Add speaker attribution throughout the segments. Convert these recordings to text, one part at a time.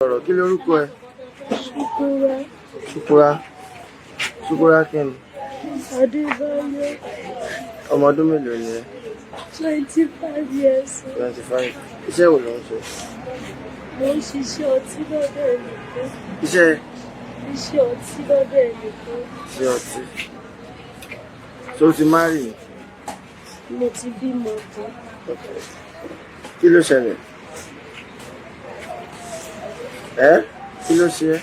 Speaker 1: Sọ̀rọ̀, kí lorúkọ ẹ?
Speaker 2: Ṣukura.
Speaker 1: Ṣukura. Ṣukura kí ni?
Speaker 2: Adébáyọ̀.
Speaker 1: Ọmọ ọdún mélòó ni ẹ?
Speaker 2: 25 years.
Speaker 1: 25. Iṣẹ́ wo ló ń ṣe?
Speaker 2: Mo ń ṣiṣẹ́ ọtí lọ́dọ̀ ẹnìkan.
Speaker 1: Iṣẹ́?
Speaker 2: Iṣẹ́ ọtí lọ́dọ̀ ẹnìkan.
Speaker 1: Ṣe ọtí. Tó ti marry ni?
Speaker 2: Mo ti bímọ kan.
Speaker 1: Kí ló ṣẹlẹ̀? Ẹ́, kí ló ṣe ẹ́?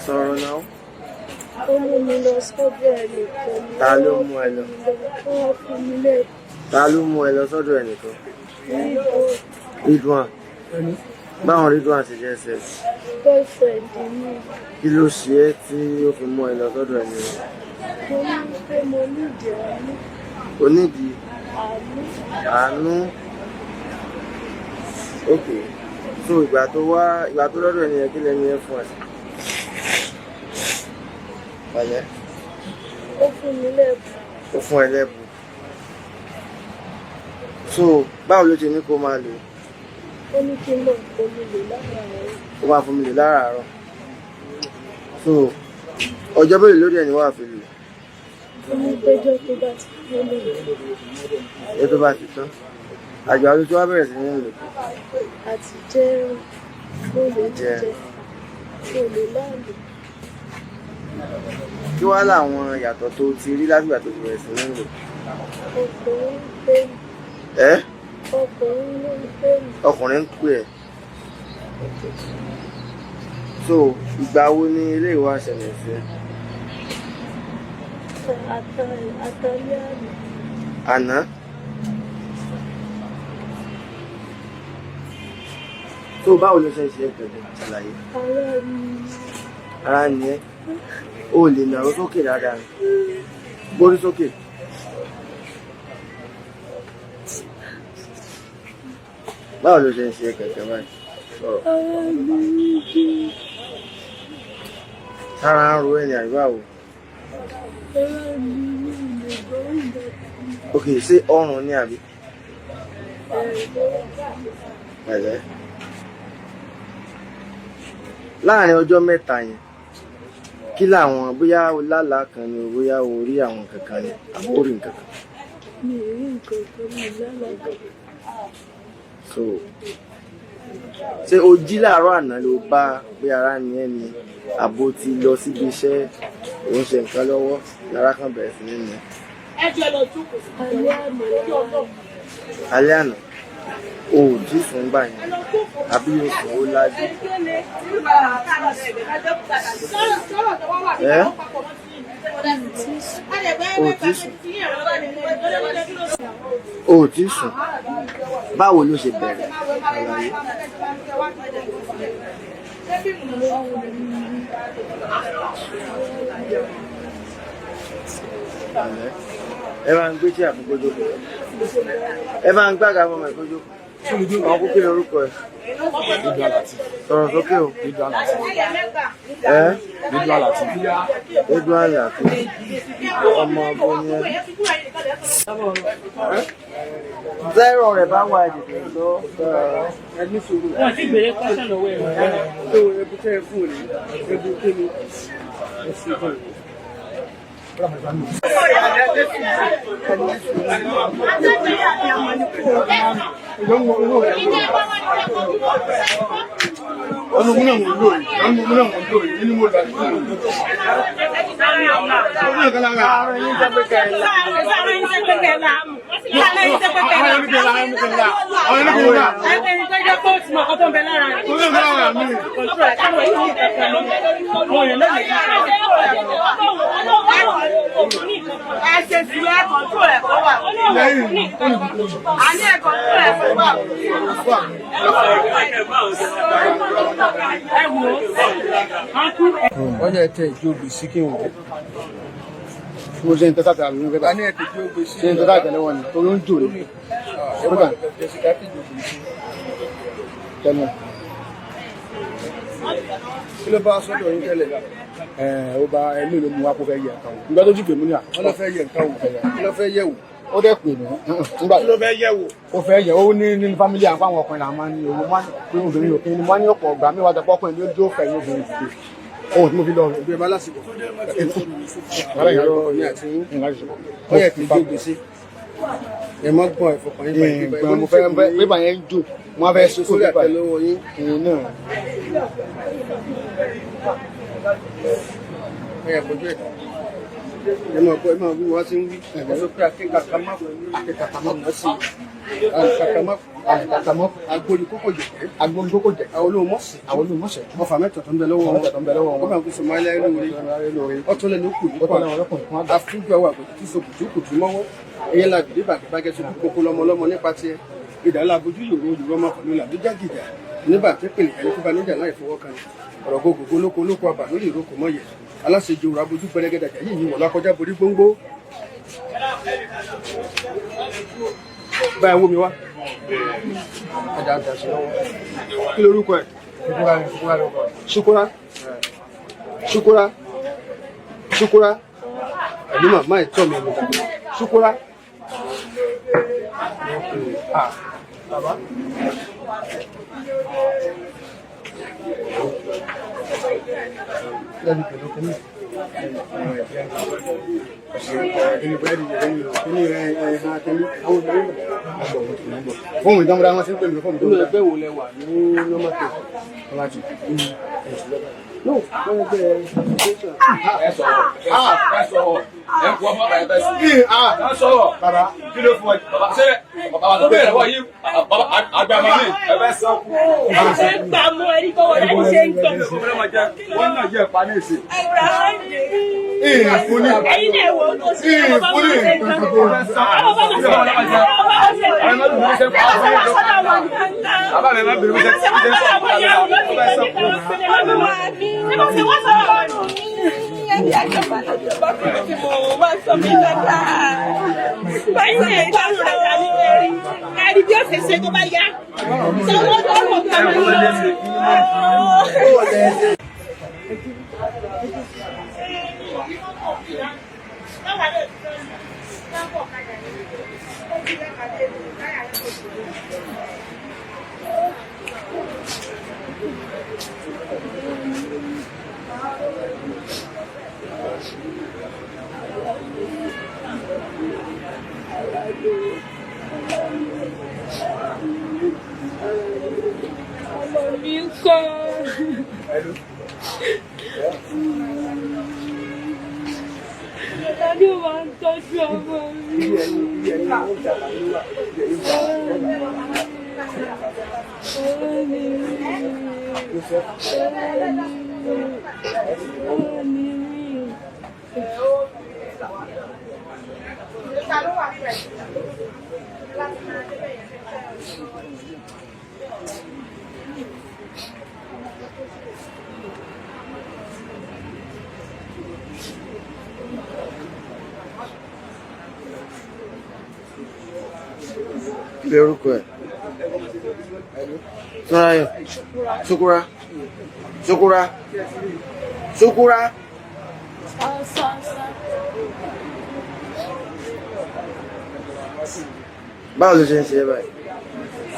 Speaker 1: Sọ̀rọ̀ náà.
Speaker 2: Ó mú mi lọ sọ́dọ̀ ẹnìkan ni.
Speaker 1: Ta ló mú ẹ lọ?
Speaker 2: Ó wá fún mi lẹ́ẹ̀kan.
Speaker 1: Ta ló mú ẹ lọ sọ́dọ̀ ẹnìkan?
Speaker 2: Rídùn.
Speaker 1: Ridwan. Báwọn Ridwan ṣe jẹ́ ẹsẹ̀?
Speaker 2: Boyfriend mi.
Speaker 1: Kí ló ṣe é tí ó fi mú ẹ lọ sọ́dọ̀ ẹni yẹn?
Speaker 2: Mo ní pé mo nídìí àánú.
Speaker 1: Onídìí
Speaker 2: Àánú.
Speaker 1: Àánú. Ok. So ìgbà tó wá, ìgbà tó lọ́dọ̀ ẹni yẹn, kí lẹni yẹn fún ẹ? Pẹ̀lẹ́.
Speaker 2: Ó fún mi lẹ́bùn.
Speaker 1: Ó fún ẹ lẹ́bùn. So báwo ló ṣe ní kó máa lò?
Speaker 2: Ó ní kí n máa fomi lò láràárọ̀.
Speaker 1: Ó máa fún mi lò láràárọ̀. So ọjọ́ mélòó lórí ẹni wàá fi lò?
Speaker 2: Ó ní péjọ tó bá ti tó lò.
Speaker 1: Ẹ tó bá ti tán. Àjọ àti tó wá bẹ̀rẹ̀ sí ní lò.
Speaker 2: Àti jẹun. Mo lè
Speaker 1: Jẹ.
Speaker 2: jíjẹ. Mo lè láàlú.
Speaker 1: Kí wá làwọn ìyàtọ̀ tó ti rí látìgbà tó ti bẹ̀rẹ̀ sí ní lò?
Speaker 2: Ọkùnrin ń pè mí.
Speaker 1: Ẹ́?
Speaker 2: Ọkùnrin ló ń pè mí.
Speaker 1: Ọkùnrin ń pè ẹ́. So ìgbà wo ni ilé ìwà ṣẹlẹ̀ sí ẹ?
Speaker 2: Àtàlẹ́ àná.
Speaker 1: Àná. So báwo ló ṣe ń ṣe é pẹ̀lú ṣàlàyé?
Speaker 2: Ara mi.
Speaker 1: Ara ni ẹ́. O ò lè nàró sókè dáadáa. Gbórí sókè. Báwo ló ṣe ń ṣe kẹ̀kẹ́ báyìí? Sọ̀rọ̀.
Speaker 2: Ara mi kí.
Speaker 1: Sára ń ro ẹ́ ni àbí báwo?
Speaker 2: Ara mi mi ò lè gbọ́ ìgbà.
Speaker 1: Ok, ṣé ọrùn ni àbí?
Speaker 2: Ẹ̀rọ.
Speaker 1: Pẹ̀lẹ́. Láàárín ọjọ́ 3 yẹn, kí làwọn, bóyá o lálàá kan ni o, bóyá o rí àwọn kankan ni, àbó o rí nǹkan kan?
Speaker 2: Mi ò rí nǹkan kan, mi ò lálàá kan.
Speaker 1: So ṣé o jí láàárọ̀ àná ló bá pé ara ni ẹ́ ni, àbó ti lọ síbi iṣẹ́, ò ń ṣe nǹkan lọ́wọ́, lára kan bẹ̀rẹ̀ sí ní ni?
Speaker 2: Alẹ́ àná lára mi.
Speaker 1: Alẹ́ àná, o ò jí sùn gbà yẹn, àbí o sùn ó lájú? Ẹ́? O ò tí sùn. O ò tí sùn. Báwo ló ṣe bẹ̀rẹ̀? Àlàyé. Pẹ̀lẹ́. Ẹ máa ń gbé tí àfikún jókòó. Ẹ máa ń gbága fún ọmọ ẹ̀kọ́ jókòó. Àwọn kúkú lorúkọ ẹ̀. Sọ̀rọ̀ sókè o. Ẹ́? Ridwan Lateef. Ọmọ ọgbọ́n ni ẹ. Zero rẹ̀ bá wà ètò lọ.
Speaker 3: Ẹni sùúrù.
Speaker 4: Wọ́n ti bèrè question lọ́wọ́ ẹ̀.
Speaker 3: Tó ẹbí tẹ́ ẹ fún òní, ẹbí kí ni ẹsìn fún mi. Ọ̀nà òun náà mò ń lò yìí, ọ̀nà òun náà mò ń lò yìí, nínú mo là ní ìlú. Ó ní ọ̀kan lára.
Speaker 1: Ààrẹ yín jẹ́ pé kẹ́ ẹ la.
Speaker 3: Àwọn ẹni kò rà. Ó ní ọ̀kan lára mi.
Speaker 5: Ẹ ṣe sí ẹ kọ̀ǹtù ẹ̀ kó wà.
Speaker 3: Lẹ́yìn
Speaker 5: A ní ẹ kọ̀ǹtù ẹ̀ kó wà.
Speaker 3: Wọ́n yẹ tẹ ìjó gbèsè kí n wò. Mo ṣe ń tẹ́tà tàbí nínú kẹta. Ṣe ń tẹ́tà tẹ̀lé wọn ni torí ó ń jò ní. Kódà. Tẹ̀lé.
Speaker 6: Kí ló bá sọ́dọ̀ yín tẹ́lẹ̀?
Speaker 3: Ẹ̀, ó bá ẹlú ló mú wa kó fẹ́ yẹ nǹkan wò. Nígbà tó jù pé mú ní à.
Speaker 6: Wọ́n lọ fẹ́ yẹ nǹkan wò. Kí ló fẹ́ yẹ̀ wò?
Speaker 3: Ó dẹ̀ pè mí nígbà
Speaker 6: Kí ló fẹ́ yẹ̀ wò?
Speaker 3: Ó fẹ́ yẹ, ó ní nínú family àwọn àwọn ọkùnrin làwọn máa ń ní owó, máa ń pé obìnrin òkè ni wọ́n ní ọ̀pọ̀ ọgbà mi wá jọ pé ọkùnrin ló jó fẹ̀yìn obìnrin dìde ohun tí mo fi lọ rẹ̀.
Speaker 6: Ìgbé bá lásìkò.
Speaker 3: Wàhálà yẹn
Speaker 6: Ìrọ̀ ní àti yín. Ó yẹ kí n gbé gbèsè. Ẹ má gbọ́n ìfọkàn yín báyìí.
Speaker 3: Ìgbọ̀n mo fẹ́ pépà yẹn ń jò, mo á fẹ́
Speaker 6: Sórí
Speaker 3: sókè pépà
Speaker 6: àtẹ́lẹwọ́ yín.
Speaker 3: yẹn náà.
Speaker 6: Ó yẹ kojú ẹ̀. Ẹ máa gbọ́, ẹ máa wí wọ́n ti ń wí. Ẹ sọ pé akẹ́kọ̀ọ́ má akẹ́kọ̀ọ́ má mọ̀ sí. Akẹ́kọ̀ọ́ má
Speaker 3: Àkàkà mọ́.
Speaker 6: Agbóni kókò jẹ̀kẹ́.
Speaker 3: Agbóni kókò jẹ̀.
Speaker 6: Àwọn olóhùn mọ̀sẹ̀.
Speaker 3: Àwọn olóhùn mọ̀sẹ̀.
Speaker 6: Ọfà mẹ́tọ̀ tó ń bẹ lọ́wọ́
Speaker 3: Ọfà
Speaker 6: wọn.
Speaker 3: mẹ́ta tó ń bẹ lọ́wọ́ wọn.
Speaker 6: Wọ́n bá ń kó sọmọ ayé lóore. Ọtún lẹ́nu kù ní
Speaker 3: Ó tọ́ lẹ́wọ̀n ọlọ́kùnrin fún àgbà.
Speaker 6: Àfúgbà wà kò tí so kùtùkùtù mọ́wọ́. Ẹyẹ la gbèdé bàgẹ́bàgẹ́ tó kókó lọ́mọ lọ́mọ nípa tiẹ̀. Ìdá ńlá abojú yòrò yòrò ọmọ pẹ̀lú làbújá gìjà. Nígbà tí pèlè ẹni tó bá níjà láì fọwọ́ kan. Ọ̀rọ̀ gbogbo lóko lóko abà lórí ìrókò mọ́yẹ̀. Aláṣejù rà abojú pẹrẹgẹdàjà yìí wọ̀ lákọjá borí gbóngbó. Báyìí wó mi wá. Ẹ̀dá àdá sí lọ́wọ́. Kí lorúkọ ẹ̀?
Speaker 3: Ṣukura ni, Ṣukura ló kọ.
Speaker 6: Ṣukura. Ṣukura. Ṣukura. Ẹ̀mí màmá ẹ̀ tọ́ mi ẹ̀mí dàgbà. Ṣukura. Ah, bàbá. Lẹ́nu pẹ̀lú kínní. Kínní búrẹ́dì yẹn ní kínní rẹ̀ ẹ̀ hàn kínní. Àwọn obìnrin náà.
Speaker 3: Fóònù ìdánwò wọn ti ń pè mí fóònù tó
Speaker 6: Nínú
Speaker 3: ń dá.
Speaker 6: ẹgbẹ́ wo lẹ wà ní nọ́mà tó?
Speaker 3: Láti.
Speaker 6: No, wọ́n ẹgbẹ́ association.
Speaker 4: Ẹ sọ̀rọ̀, ẹ sọ̀rọ̀, ẹ kú ọmọ ẹ bẹ sí. Ẹ sọ̀rọ̀.
Speaker 3: Bàbá.
Speaker 4: Kí ló fún ọ? Bàbá ṣé bàbá tó bẹ̀rẹ̀ wọ̀ yí bàbá àgbàmọ́ mi ẹ bẹ sọ.
Speaker 5: Ṣé ń gbà mú ẹni bọ́wọ́ rẹ̀ ṣe ń gbà?
Speaker 4: Wọ́n náà yẹ pa ní ìsìn.
Speaker 3: Ìfúnni.
Speaker 5: Ẹ̀yin náà wò ó tó ṣe é bọ́ bá ṣe ń gbà. Àwọn bá ṣe ń gbà. Àwọn bá ṣe ń gbà.
Speaker 4: Bàbá mi máa ń bèrè bó ṣe ṣe ń sọ.
Speaker 2: Mi ń kọ́. Ta ni ó máa ń tọ́jú ọmọ mi? Ọmọ mi. Ọmọ mi.
Speaker 1: Kí lorúkọ ẹ̀? Túnráyọ̀. Ṣukura. Ṣukura. Ṣukura.
Speaker 2: Ọ̀sán ọ̀sán.
Speaker 1: Báwo ló ṣe ń ṣe é báyìí?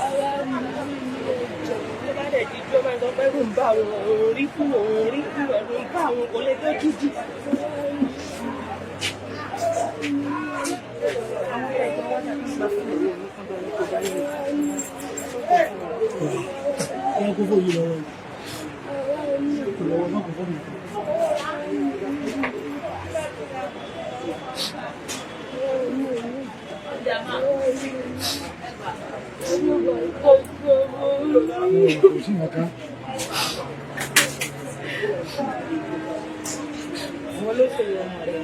Speaker 2: Ara mi
Speaker 5: Tó bá dẹ̀ jí tó máa sọ pé ẹ̀rù ń bá òun, òun rí kú, òun rí kú, ẹ̀rù ń bá òun, kò lè tó jíjì.
Speaker 3: Wọ́n kó fóònù lọ́wọ́ yìí. Kò lọ́wọ́ náà kó fóònù.
Speaker 2: tọ́jú ọmọ mi.
Speaker 3: Kò sí nǹkan.
Speaker 5: Àwọn olóṣèlú ọmọ rẹ̀.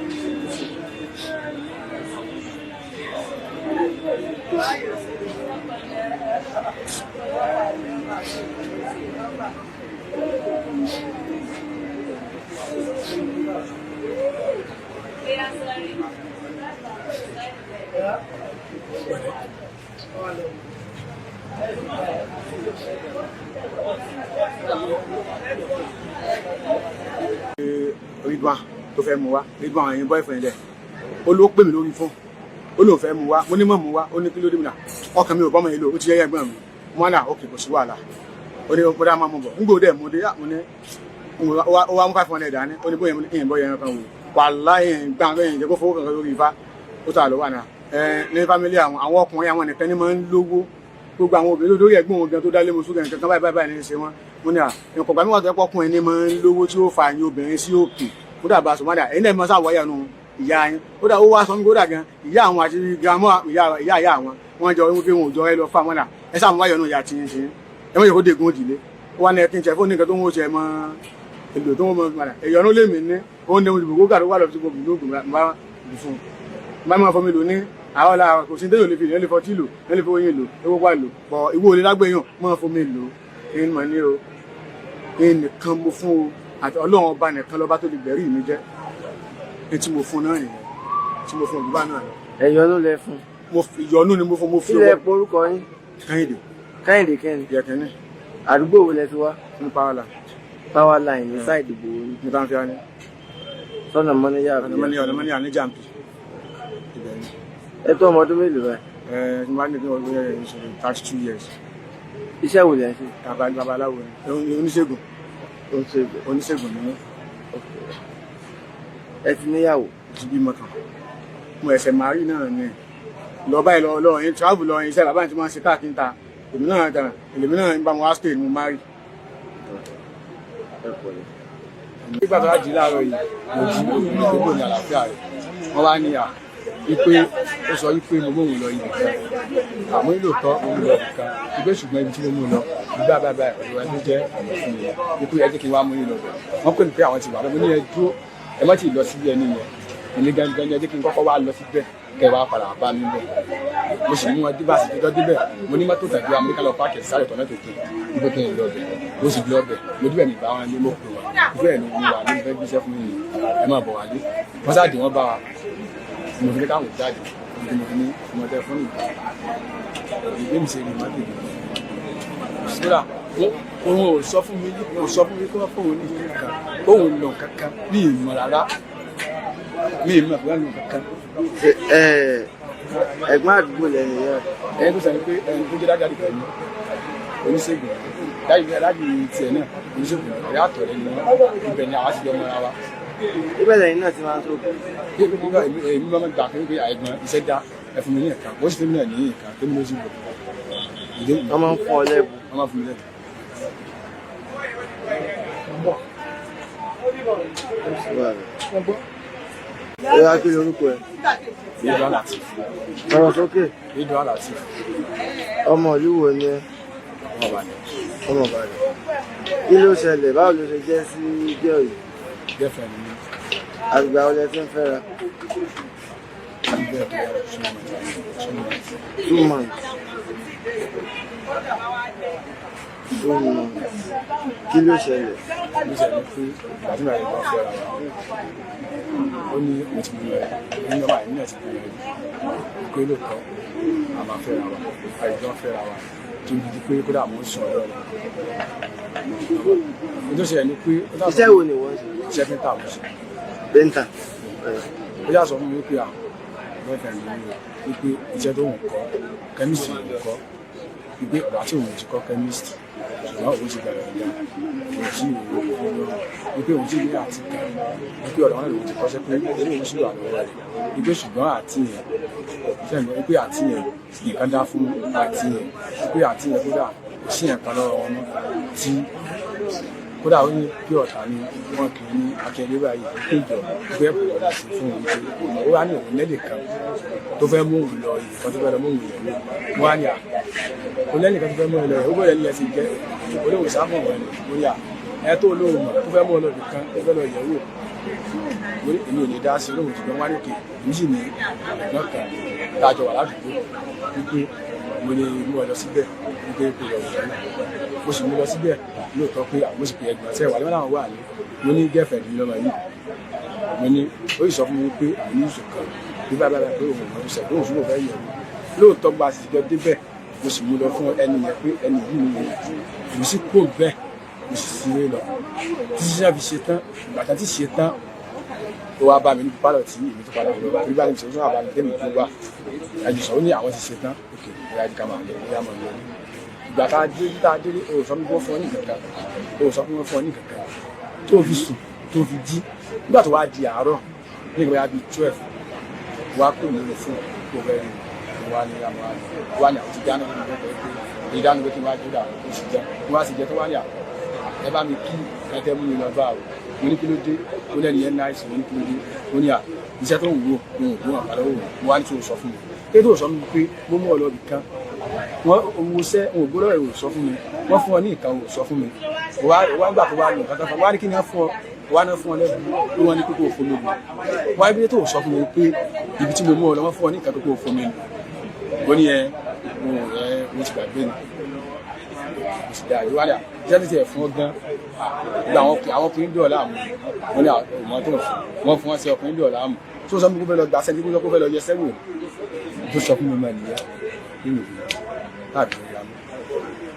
Speaker 3: Ridwan tó fẹ́ mu wá, Ridwan ẹ̀yin boyfriend ẹ̀, ó ló pè mí lórí fóònù. Ó lóun fẹ́ mu wá. Mo ní mọ̀ mu wá. Ó ní kí ló dé? Mi nà ọkàn mi ò bọ́mọ yìí lò. Ó ti yẹ ẹ̀gbọ́n mi. Mo wá nà ókè, kò sí wàhálà. Ó ní ó dá máa mú bọ̀. Ń gbòdè mú dé. Mo ní ó wá mú 500 dání. Ó ní bóyá ìyẹn bọ́ yẹn kan wò. Wàláhì, gbà bẹ́ẹ̀ jẹ́ kó fowó kankan lórí ifá. Ó tà ló wà náà ẹ ní family àwọn àwọn ọkùnrin, àwọn nìkan ní máa ń lówó. Gbogbo àwọn obìnrin lórí ẹ̀gbọ́n wọn gan tó dálé mọṣú gan kankan báyìí báyìí ní í ṣe wọn. Mo ní à nǹkan gbàmí wà tó ẹ̀pọ̀ ọkùnrin ní máa ń lówó tí ó fa àyìn obìnrin sí òkè. Ó dàbà sọ mọ́dà ẹ̀yin náà mọ́ sáwọ́ yẹnu ìyá yín. Ó dà ó wá sọ mí kó dà gan ìyá àwọn àti grandma ìyá ìyá ìyá àwọn wọn jọ wípé wọn ò jọ ẹ lọ fún àwọn náà. Ẹ sáà mú wáyọ̀ nù ìyá tiyín tiyín, ẹ mọ̀ yẹ kó dégún òdìlé. Ó wà ní ẹ kí n ṣe fóònù nǹkan tó ń wọ́n ṣe mọ́ èlò tó ń mọ padà ẹ̀yọ́nú lèmi ní ó ní olùbùkún kó gàdó wà lọ sí gbogbo ìlú ògùn bá lù fún un bá máa fọmi lò ní àwọn ọ̀la. Kò sí téèyàn lè fi lè fọtí lò, lè fi oyin lò, ewu pa lò bọ̀ ìwọ olè lágbèyàn máa fomi lò. Ẹni mọ̀ ní o, ẹni nìkan mo fún o, àti Ọlọ́run ọba nìkan lọ́ba tó lè gbẹ̀rí mi jẹ́. Ẹni tí mo fún náà nìyẹn, tí mo fún òdùbá náà lọ.
Speaker 1: Ẹ̀yọ́nú lẹ fún?
Speaker 3: Mo fi ìyọnú ni mo fún, mo fi
Speaker 1: Kí lẹ porúkọ yín?
Speaker 3: Kẹ́hìndé.
Speaker 1: Kẹ́hìndé kẹ́ni?
Speaker 3: Yẹ̀kẹ́ni.
Speaker 1: Àdúgbò wo lẹ ti wá?
Speaker 3: Ní Power.
Speaker 1: Power Line ní side ìbò wo?
Speaker 3: Ní Táǹfíà ní.
Speaker 1: Sọ́nà Mọ́níyà?
Speaker 3: Ọ̀nà Mọ́níyà, ọ̀nà Mọ́níyà ní Jàǹpì, ibẹ̀ ni.
Speaker 1: Ẹ tó ọmọ ọdún mélòó báyìí?
Speaker 3: Ẹ tí mo bá ní kí wọ́n gbé 32 years.
Speaker 1: Iṣẹ́ wo lẹ ń ṣe?
Speaker 3: Babaláwo ni, oníṣègùn.
Speaker 1: Ó ń ṣe ìgbẹ́.
Speaker 3: Oníṣègùn ni mí.
Speaker 1: Ẹ ti níyàwó?
Speaker 3: Ti bímọ kan. Mo ẹsẹ̀ màrí náà ni lọ báyìí, lọ lọ yín travel lọ yín iṣẹ́ bàbá mi tí wọ́n ṣe káàkiri ta. Èmi náà tàn, èmi náà ń bá wọn wá stay ni mo má rí.
Speaker 1: Ẹ pẹ̀lẹ́.
Speaker 3: Nígbà tó wá jí láàárọ̀ yìí, mo jí gbogbo ní àlàáfíà rẹ̀. Wọ́n wá ní à wípé ó sọ wípé mo móhun lọ ibì kan, àmọ́ ìlòótọ́ mo mú lọ ibì kan wípé, ṣùgbọ́n ibi tí mo mú lọ ìgbà bàbá ọ̀dọ̀ ẹni tó jẹ́ ọ̀nà fún mi wípé ẹ jẹ́ kí n wá mú yín lọ bẹ̀. Wọ́n pè mí pé àwọn ti wà lọ. Mo ní ẹ dúró, ẹ má ti lọ sí ẹni yẹn, èmi gangan ni ẹ jẹ́ kí n kọ́kọ́ wá lọ síbẹ̀, kẹ́ wá padà bá mi bẹ̀. Mo sì mú wọn dé bá a sì ti jọ débẹ̀. Mo ní mọ́tò tàbí wa, mo ní ká lọ páàkì sáré tọ̀nà tó tó ibo kí n lọ bẹ̀. Mo sì lọ bẹ̀, mo débẹ̀, mi bá wọn lé. Mo pè wọn ìfẹ́ ẹ̀ ló mú wa ní fẹ́ gbéṣẹ́ fún mi ni, ẹ má bọ̀ wá lé. Wọ́n sáà dé, wọ́n bá wa. Mo fi ní káwọn jáde. Mo fi ní ọmọdé fún mi ìgbé mi ṣe ní mọ́tò síra. Òun ò sọ fún mi, ò sọ fún mi kí wọ́n fún òun ní ìlú kan, òun lọ kankan ní ìmọ̀ rárá, mi ìmọ̀ àbúrò lọ kankan.
Speaker 1: Ẹ ẹ̀gbọ́n àdúgbò lẹ́nu yẹn?
Speaker 3: Ẹni tó sọ pé ẹni tó jẹ́ dájú pẹ̀lú oníṣègùn dájú dájú tiẹ̀ náà, oníṣègùn ọ̀rẹ́ àtọ̀rẹ́ ni wọ́n. Ibẹ̀ ni àwa sì jọ mọ́ra wa.
Speaker 1: Ibẹ̀ lẹ́yìn náà ti máa ń tó?
Speaker 3: Èmi máa ń gbà pé àìgbọ́n iṣẹ́ dá ẹ fún mi ní ẹ̀ka, wọ́n sì fún mi náà ní ẹ̀ka tó ní mo sì bọ̀.
Speaker 1: Wọ́n máa ń fún ọ lẹ́bùn?
Speaker 3: Wọ́n máa fún mi lẹ́bùn.
Speaker 1: Ẹ wá, kí lorúkọ ẹ?
Speaker 3: Ridwan Latif.
Speaker 1: Sọ̀rọ̀ sókè.
Speaker 3: Ridwan Latif.
Speaker 1: Ọmọ ìlú wo ni ẹ?
Speaker 3: Ọmọ Ìbàdàn.
Speaker 1: Ọmọ Ìbàdàn. Kí ló ṣẹlẹ̀? Báwo ló ṣe jẹ́ sí girl yìí?
Speaker 3: Girlfriend mi.
Speaker 1: Àgbà ọlẹ tí ń fẹ́ra?
Speaker 3: Bẹ́ẹ̀ bẹ́ẹ̀, 2 months, 2 months.
Speaker 1: 2 months, 2 months. Kí ló ṣẹlẹ̀?
Speaker 3: Ló ṣẹlẹ̀ pé ìgbà tí màá yẹ kó fẹ́ra wa, ó ní mo ti mú ẹ ní ọba yìí náà ti mú ẹ pé lóòótọ́ a máa fẹ́ra wa, àìjọ fẹ́ra wa tó ń di pé kódà mo ń sùn ọ̀dọ̀ rẹ̀. Ó tó ṣẹlẹ̀ ni pé ó
Speaker 1: Iṣẹ́ wo ni wọ́n ṣe?
Speaker 3: Iṣẹ́ painter mo ṣe.
Speaker 1: Painter.
Speaker 3: Ó yà sọ fún mi pé à boyfriend mi o, wípé iṣẹ́ tó ń kọ́, chemistry ló ń kọ́, wípé ọ̀dọ̀ àti òun ti kọ́ chemistry, ṣùgbọ́n òun ti bẹ̀rẹ̀ ọ̀gá òun sì wò ó wípé òun sì ní àti kan, wípé ọ̀dọ̀ wọn náà lòun ti kọ́ṣẹ́, pé owó òun sì wà lọ́wọ́ rẹ̀, wípé ṣùgbọ́n àti yẹn sẹ́yìn, wípé àti yẹn nìkan dá fún àti yẹn, wípé àti yẹn kódà kò sí yẹn kan lọ́wọ́ wọn mọ́ tí kódà ó ní bí ọ̀tá ni wọn kì í ní akẹ́lẹ́ báyìí, pé ìjọ gbé ẹ̀bùn lọ́dà sí fún òun, pé ó wá ní òun lẹ́lẹ̀ kan tó fẹ́ mú òun lọ yìí kan tó fẹ́ lọ mú òun lọ yìí. Wọ́n á ní à òun lẹ́lẹ̀ kan tó fẹ́ mú òun lọ yìí, ó gbọ́dọ̀ ní ẹsẹ̀ jẹ́ olóhùn sáfọ̀ wọn ni. Mo ní à ẹ tó olóhùn mọ̀ tó fẹ́ mú òun lọ kan tó fẹ́ lọ yẹ̀ wò. Mo ní èmi ò ní dá sí olóhùn, ṣùgbọ́n wá ní òkè èmi sì ní ẹ̀gbọ́n kan tá a jọ wà ládùúgbò, wípé mo lè mú ọ lọ síbẹ̀, wípé kò lọ wọ̀ ọ́. Mo sì mú lọ síbẹ̀ lóòótọ́, pé àwọn sì pé ẹgbọ̀n sẹ́wà wà lọ́wọ́ wà ní. Mo ní girlfriend mi lọ́mọ yìí. Mo ní ó sì sọ fún mi pé òun ní ìṣù kan bí bá bá pé òun ò mọ̀ tó ṣẹ̀, pé òun fún òun fẹ́ yẹ̀ wò lóòótọ́. Gba sì jọ débẹ̀, mo sì mú lọ fún ẹni yẹn pé ẹni yìí ni mo sì kó bẹ́ẹ̀. Mo sì sinmi lọ títí sáà fi ṣe tán. Ìgbà tá ti ṣe tán Ó wá bá mi ní pálọ̀ tí èmi tó padà lọ torí bá mi sọ fún àbá mi tẹ́mi tó wà àjùsọ̀. Ó ní àwọn ti ṣe tán, òkè bóyá ká máa lọ, bóyá máa lọ. Ìgbà tá a dé, tá a dé, o sọ fún mi fún ọ ní kankan, o sọ fún mi fún ọ ní kankan tó fi sùn tó fi jí. Nígbà tó wá di àárọ̀ ní ìgbà bíi 12, wá pè mí fún kó fẹ́ rí mi, wá ní àwọn wá ní àwọn ti dáná nínú ìgbà pé ìdáná pé kí n wá jó dà, ó sì jẹ kí wá sì jẹ tó wá ní àwọn ẹ bá mi kí ẹ tẹ́ mú mi lọ bá o. Mo ní kí ló dé? Ó lẹ́nu yẹn náà ìsìn. Mo ní kí ló dé? Ó ní à iṣẹ́ tó ń wò mo ò gbóhùn àpàlọ́ wò. Mo wá ní tó sọ fún mi pé tó sọ fún mi pé mo mú ọ lọ bì kan, wọ́n owó sẹ́ òun ò gbọ́dọ̀ ẹ̀ ò sọ fún mi, wọ́n fún ọ ní nǹkan ò sọ fún mi. Wá gbà tó wá lọ nǹkan tó fún wa ní kí ni wọ́n fún ọ, wá náà fún ọ lẹ́bùn pé wọ́n ní kókó òfin mi lò wá ibi tó sọ fún mi pé ibi tí mo mú ọ lọ, wọ́n fún ọ ní nǹkan kókó òfin mi lò. Ó ní ẹ mo ẹ mo ti gbàgbé ni, mo sì dáa ìwádìí à iṣẹ́ tí tiẹ̀ fún ọ gan gba àwọn ọkùnrin dọ̀ láàmú. Wọ́n ní àwọn tó wọ́n fún wọn sí ọkùnrin dọ̀ láàmú tó sọ fún mi kó fẹ́ lọ gbà sẹ́ni kó fẹ́ lọ yẹ sẹ́wò tó sọ fún mi mọ̀ nìyẹn nínú ìlú tàbí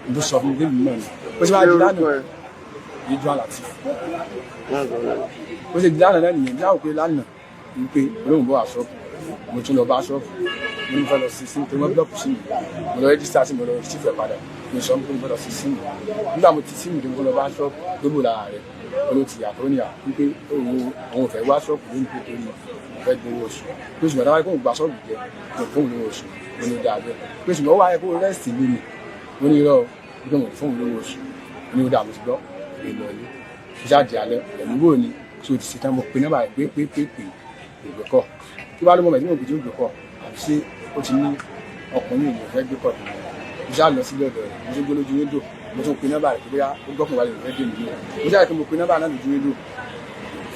Speaker 3: ìlú tó sọ fún mi nínú mọ̀ ní ó sì máa di lánàá Ridwan Lateef. Ó sì di lánàá náà nìyẹn bí àwọn pé lánàá wípé olóhùn bọ́ àṣọ́ọ̀bù. Mo tún lọ bá ṣọ́ọ̀bù, mo ní mo fẹ́ lọ sí sí torí wọ́n búlọ̀kù sí mi. Mo lọ register sí, mo lọ sí fẹ́ padà, mo sọ pé mo fẹ́ lọ sí sí mi. Nígbà mo ti sí mi, mo lọ bá ṣọ́ọ̀bù gbogbo lára rẹ̀ olóò ti yàtọ̀. Ó ní à wípé òun ò fẹ́ wá ṣọ́ọ̀bù lónìí pé torí òun fẹ́ gbowó oṣù, pé ṣùgbọ́n táwọn kóun gba ṣọ́ọ̀bù jẹ kò fóun lówó oṣù. Mo ní dáa bẹ́ẹ̀, pé ṣùgbọ́n ó wáyé kó rest mi ni. Mo ní irọ́, wípé mo fóun lówó oṣù. Mo ní ó dáa, mo ti gbọ́. Èlò ọ̀lẹ́ ṣáàjì alẹ́ pẹ̀lú bò ní tí o ti ṣetán. Mo pe nọ́mbà rẹ̀ pé pé pé pé ìgbẹ́ kọ́ kí wàá ló mọ̀ mẹ́ tí mo gbé tí ó gbé kọ́ àbí ṣé ó ti ní ọkùnrin ìlú fẹ́ gbé kọ́ tó mo ṣáà lọ sílé ọ̀dọ̀ rẹ̀. Mo tún gbé lójú window, mo tún pe nọ́mbà rẹ̀ pé bóyá ó gbọ́kùn wálé fẹ́ dé mi ní. Mo ṣáà kí mo pe nọ́mbà náà lójú window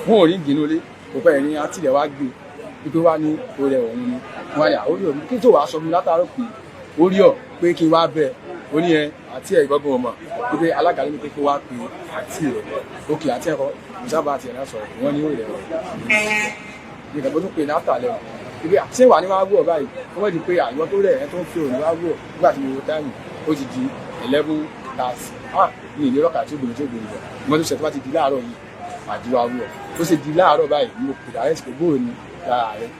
Speaker 3: fún òrí ìgbìnú ilé. Kò pẹ́ ní àtìlẹ̀ wá gbé wípé wá ní orí òun ni wọ́n á ní àórí òun kí tó wàá sọ fún mi látàárọ̀ pé orí ọ̀ pé kí n wá bẹ́ẹ̀. Ó ní ẹ àti ẹ ìgbọ́gbọ́n ọmọ wípé alága ló ní pé kó wá pe àti rẹ̀ òkè àti ẹ̀kọ́. Mo sábà àti ẹ̀ náà sọ̀rọ̀, wọ́n ní ó rẹ̀ ọ̀ nìkan. Bó tún pè ní àtàlẹ́ o wípé ṣé wà ní wàá wọ̀ báyìí, wọ́n di pé àìwọ́ tó rẹ̀ ẹ̀ tó ń fi òní wá wọ̀. Nígbà tí mo wo time, ó ti di 11:30. Ah, ní ìlérò kà tí ó gbòmí tí ó gbòmí bọ̀ mo tún ṣe tó bá ti di láàárọ̀ yìí àdúrà wọ̀. Ó ṣe di láàárọ̀ báyìí, mo pè direct pé bóò ni lára rẹ̀.